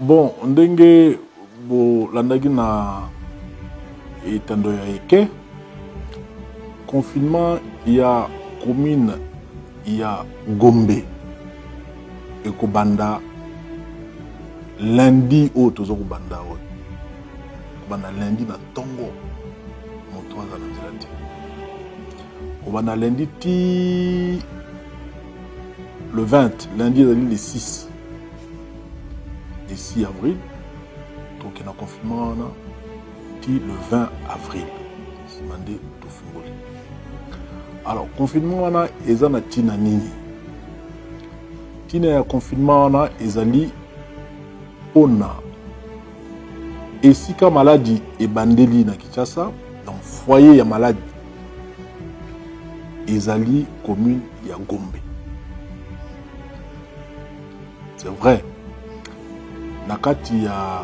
Bon, ndenge bolandaki na etando ya eke, confinement ya commune ya Gombe ekobanda lundi oyo toza kobanda oyo, kobanda lundi na ntongo, moto aza na nzela te, kobanda lundi ti le 20. Lundi ezali le 6, le 6 avril. Tokende na confinement wana ti le 20 avril, nsima nde tofungoli. Alors, confinement wana eza na ntina nini? Ntina ya confinement wana ezali mpona esika maladi ebandeli na Kinshasa, donc foyer ya maladi ezali commune ya Gombe. C'est vrai, na kati ya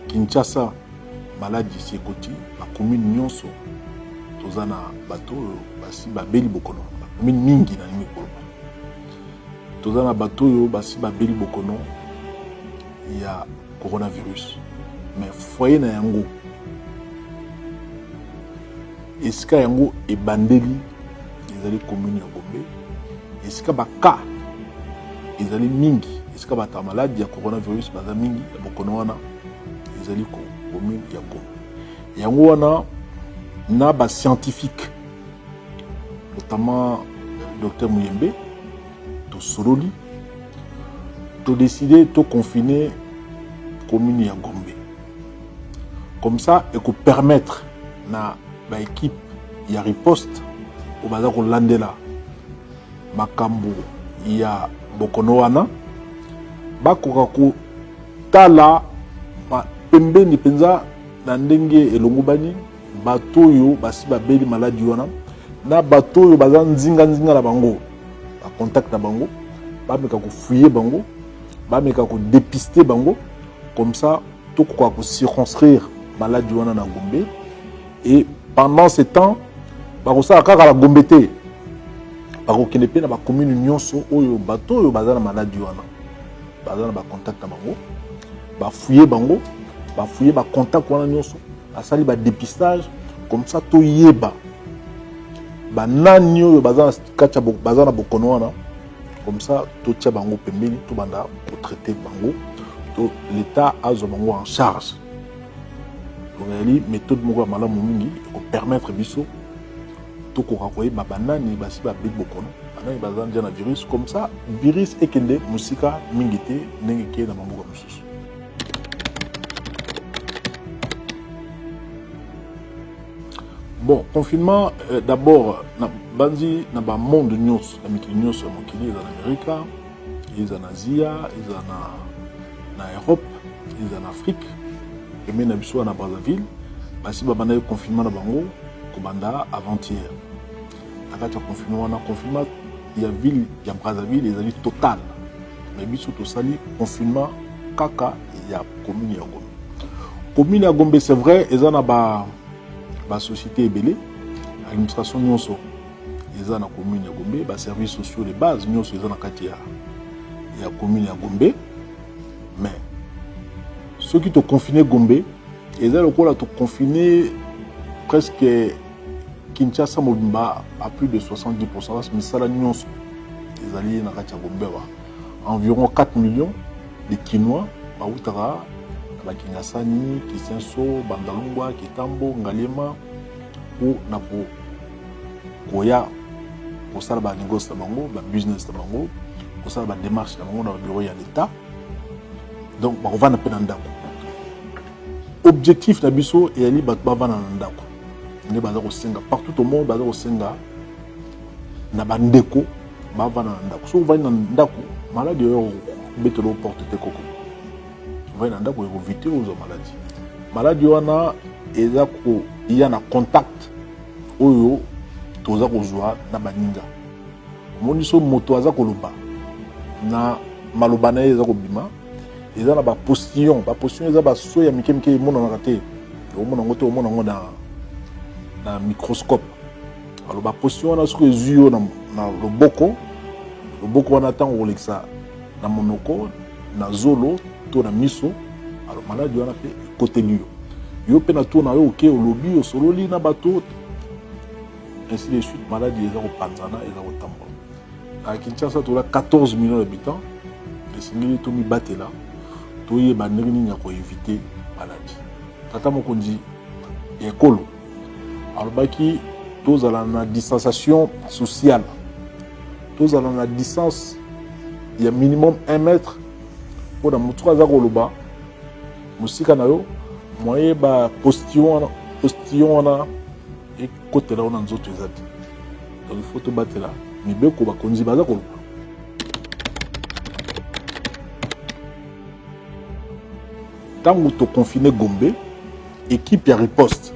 Kinshasa maladi esi ekoti bacommune nyonso. Toza na bato oyo basi babeli bokono, bacommune mingi nalingi koloba, toza na bato oyo basi babeli bokono ya coronavirus. Mais foyer na yango, esika yango ebandeli, ezali commune ya Gombe. Esika baka ezali mingi, esika bato ya maladi ya coronavirus baza mingi ya bokono wana, ezali commune ya Gombe. Yango wana na bascientifique, notamment docteur Muyembe, tosololi, todécider toconfiner commune ya Gombe. Comme ça ekopermettre na baéquipe ya riposte oyo baza kolandela makambo ya bokono wana bakoka kotala pembeni mpenza na ndenge elongobani bato oyo basi babeli maladi wana na bato oyo baza nzinga-nzinga na bango, bacontact na bango, bameka kofouiller bango, bameka kodépister bango. Comme ça tokoka kocirconscrire maladi wana na Gombe. Et pendant ce temps, bakosala kaka na Gombe te, bakokende mpe na bacommune nyonso oyo bato oyo baza na maladi wana baza na bacontact na bango, bafouiller bango, bafouiller bacontact wana nyonso, basali badépistage. Comme ça toyeba banani oyo baza na kati ya baza na bokono wana. Comme ça totia bango pembeni, tobanda kotraiter bango, to l'État azwa bango en charge. Donc ezali méthode moko ya malamu mingi, ekopermettre biso tokoka koyeba banani basi babeli bokono, banani baza ndia na virus. Comme ça virus ekende mosika mingi te ndenge ekeye na bamboka mosusu. Bon, confinement, d'abord na bandi na bamonde nyonso, na mikili nyonso ya mokili, eza na Amerika, eza na Azia, eza na Europe, eza na Afrique. Pembeni na biso wana na Brazzaville, basi babandaki confinement na bango kobanda avant-hier. Na kati ya confinement wana, confinement ya ville ya Brazzaville ezali total, mais biso tosali confinement kaka ya commune ya Gombe. Commune ya Gombe, c'est vrai, eza na ba basociété ebele, administration nyonso eza na commune ya Gombe, baservice sociaux de base nyonso eza na kati ya commune ya Gombe. Mais soki toconfiner Gombe, eza lokola toconfiner presque Kinshasa mobimba à plus de 70, parce misala nyonso ezali na kati ya Gombe. Ba environ 4 millions de Kinois bautaka na bakingasani, Kisenso, Bandalungwa, Kitambo, Ngaliema mpo na koya kosala banégoce na bango, babusiness na bango, kosala badémarche na bango na babureau ya l'État. Donc bakovanda mpe na ndako. Objectif na biso ezali bato bavanda na ndako. Nde baza kosenga partout au monde, baza kosenga na bandeko bavanda na ndako. Soki ovandi na ndako, maladi oyo obetela porte te. Koko ovandi na ndako, ekoéviter ozwa maladi. Maladi wana eza koya na contact oyo toza kozwa na baninga. Omoni, so moto aza koloba, na maloba na ye eza kobima, eza na bapostillon. Bapostillon eza baso ya mike mike, emonanaka te, omona yango te, omona yango na microscope. Alors bapostillon wana, soki ezwi yo na loboko, loboko wana ntango kolekisa na monoko, na zolo to na miso. Alors maladi wana mpe ekoteli yo, yo mpe na tour na yo oke olobi osololi na bato, ainsi de suite. Maladi eza kopanzana, eza kotambola. Na Kinshasa toza 14 millions d'habitants, esengeli tomibatela, toyeba ndenge nini ya koevite maladi. Tata mokonzi ya ekolo alobaki tozala na distanciation sociale, tozala na distance ya minimum 1 mètre mpona motu aza koloba mosika na yo, moye ba postillon wana ekotela yo na nzoto eza te. Donc il faut tobatela mibeko bakonzi baza koloba. Ntango toconfine Gombe, équipe ya riposte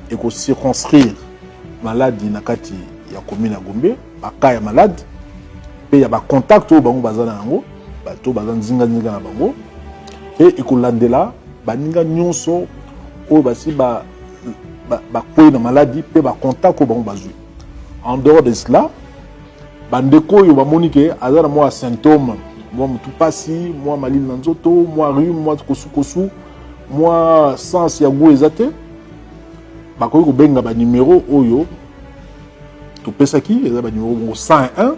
ekocirconscrire maladi na kati ya commune ya Gombe, baka ya malade mpe ya bacontact oyo bango baza na yango, bato baza nzinganzinga na bango, mpe ekolandela baninga nyonso oyo basi bakwei na maladi mpe bacontact oyo bango bazwi. En dehors de cela, bandeko oyo bamoni ke aza na mwa symptôme, mwa motu pasi, mwa malili na nzoto, mwa rhume, mwa kosukosu, mwa sens ya goût eza te, bakoki kobenga banimero oyo topesaki. Eza banimero bongo 101,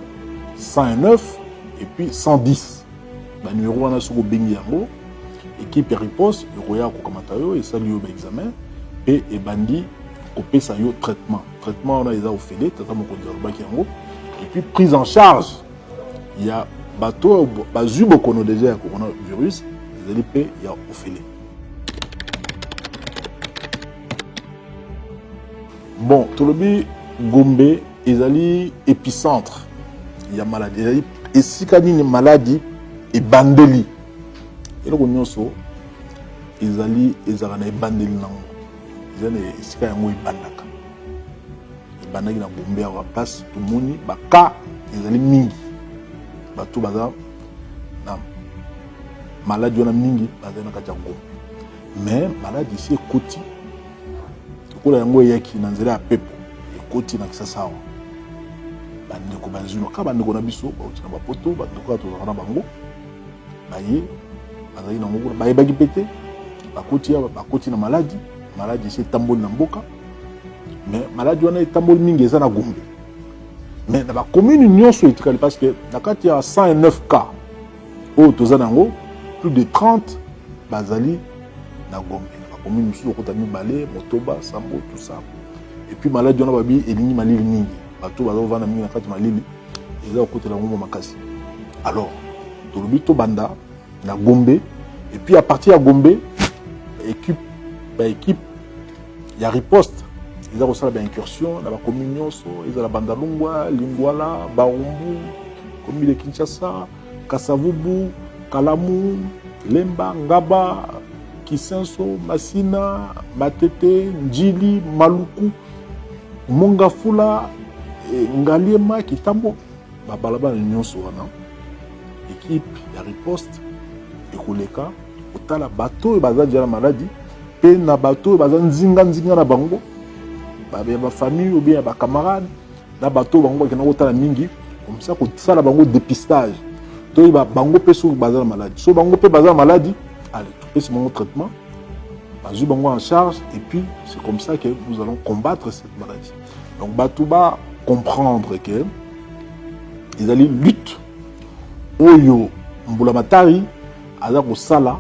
109 et puis 110. Banimero wana, soki obengi yango, équipe ya riposte ekoya kokamata yo, esali yo baexamen mpe ebandi kopesa yo traitement. Traitement wana eza ofele, tata mokonzi alobaki yango. Et puis prise en charge ya bato oyo bazwi bokono deja ya coronavirus ezali mpe ya ofele. Bon, tolobi Gombe ezali épicentre ya maladi, ezali esika nini maladi ebandeli. Eloko nyonso ezali ezalaka na ebandeli nango, eza na esika yango ebandaka. Ebandaki na Gombe awa, place tomoni baka ezali mingi, bato baza na maladi wana mingi bazali na kati ya Gombe. Mais maladi esi ekoti, lokola yango eyaki na nzela ya pepo, ekoti na Kisasa awa. Bandeko bazwi kaka bandeko na biso bauti na bapoto, bandeko kaka tozalaka na bango, baye bazalaki nango kuna, bayebaki mpe te, bakoti awa, bakoti na maladi. Maladi esi etamboli na mboka, mais maladi wana etamboli mingi eza na Gombe, mais na bacommune nyonso etikali, parce que na kati ya 109 cas oyo toza na yango, plus de 30 bazali na Gombe. Na bacommune mosusu okota mibale, motoba, sambo, tout ça. Et puis maladi wana babi elingi malili mingi, bato baza kovanda mingi na kati malili, eza kokotela yango makasi. Alors tolobi tobanda na Gombe, et puis à partir ya Gombe, équipe baéquipe ya riposte eza kosala baincursion na bacommune nyonso, ezala Bandalungwa, Lingwala, Barumbu, commune de Kinshasa, Kasavubu, Kalamu, Lemba, Ngaba, Kisenso, Masina, Matete, Njili, Maluku, Mongafula, Ngaliema, Kitambo, babalabala nyonso wana, équipe ya riposte ekoleka kotala bato oyo baza deja na maladi mpe na bato oyo baza nzinga-nzinga na bango, ya bafamille ou bien ya bacamarade na bato oyo bango bakenda kotala mingi, comme ça kosala bango dépistage, toyeba bango mpe soki baza na maladi. So bango mpe baza na maladi, allez, topesi bango traitement, bazwi bango en charge, et puis c'est comme ça que nous allons combattre cette maladie. Donc bato ba comprendre que ezali lutte oyo mbula matari aza kosala,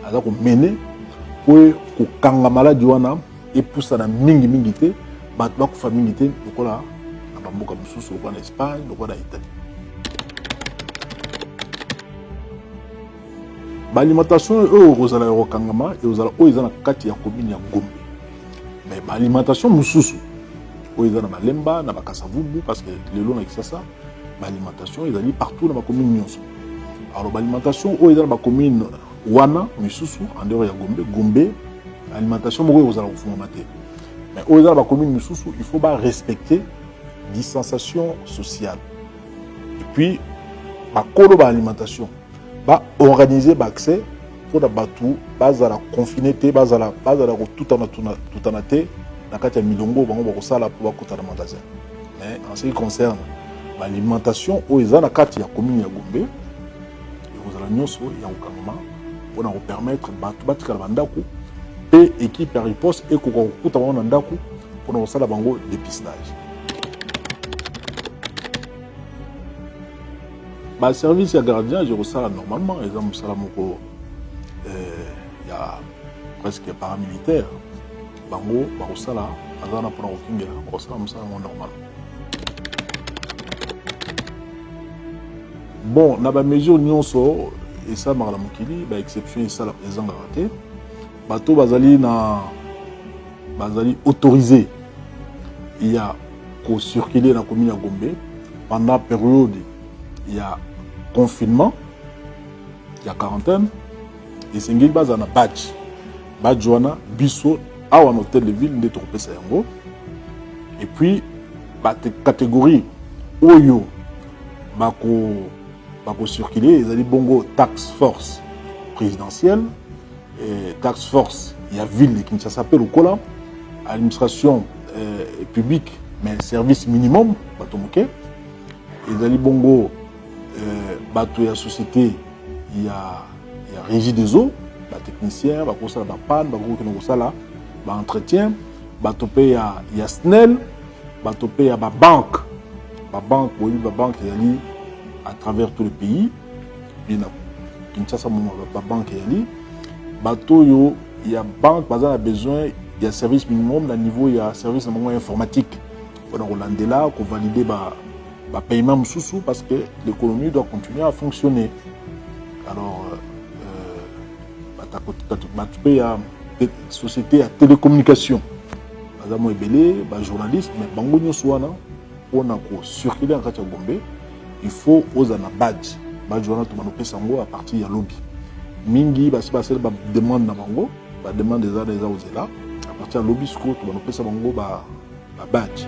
aza komene po kokanga maladi wana epusana mingimingi te, bato bakufa mingi te lokola na bamboka mosusu, lokola na Espagne, lokola na Italie. Baalimentation oyo ekozala ya kokangama ekozala oyo eza na kati ya commune ya Gombe, mais baalimentation mosusu oyo eza na Balemba, na Bakasavubu, parce que lelo na Kisasa baalimentation ezali partout na bacommune nyonso. Alors baalimentation oyo eza na bacommune wana misusu en dehors ya Gombe, Gombe alimentation moko ekozala kofungama te, mais oyo eza na bacommune misusu, il faut barespecter distanciation sociale. Et puis bakolo baalimentation baorganiser baaccès mpona bato bazala confine te, bazala kotutana tutana te na kati ya milongo bango bakosala mpo bakota na magasin. Mais en ce qui concerne baalimentation oyo eza na kati ya commune ya Gombe, ekozala nyonso ya kokangama. mpona kopermettre bato batikala bandako mpe équipe ya riposte ekoka kokuta bango na ndako mpona kosala bango dépistage. Baservice ya gardiennage ekosala normalement, eza mosala moko ya presque paramilitaire. Bango bakosala, baza wana mpona kokingela, bakosala mosala yango normalement. Bon, na bamesure nyonso esalamaka na mokili, baexception ezangaka te. Bato bazali na bazali autorisé ya kocirculer na commune ya Gombe pendant période ya confinement, ya quarantaine, esengeli bazala na badge. Badge wana, biso awa na hôtel de ville nde tokopesa yango. Et puis bacatégorie oyo bakocircule ezali bongo task force présidentielle, task force ya ville de Kinshasa mpe lokola administration publique, mais service minimum, bato moke ezali bongo bato ya société ya Régie des eaux, batechnicien bakosala bapanne, bakokokende kosala baentretien, bato mpe ya SNEL, bato mpe ya babanke. Babanke, boyebi, babanke ezali à travers tout le pays, na Kinshasa moma babanke ezali. Bato oyo ya banque baza na besoin ya service minimum na niveau ya service na bango ya informatique mpona kolandela, kovalider bapaiement mosusu, parce que l'économie doit continuer à fonctionner. Alors bato mpe ya société ya télécommunication baza mo ebele, bajournaliste, mais bango nyonso wana, mpona kocirculer na kati ya Gombe, il faut ozala na badge. Badge wana tobanda opesa yango à partir ya lobi. Mingi basi basali bademande na bango, bademande eza eza kozela. À partir ya lobi sikoyo tobanda opesa bango babadge.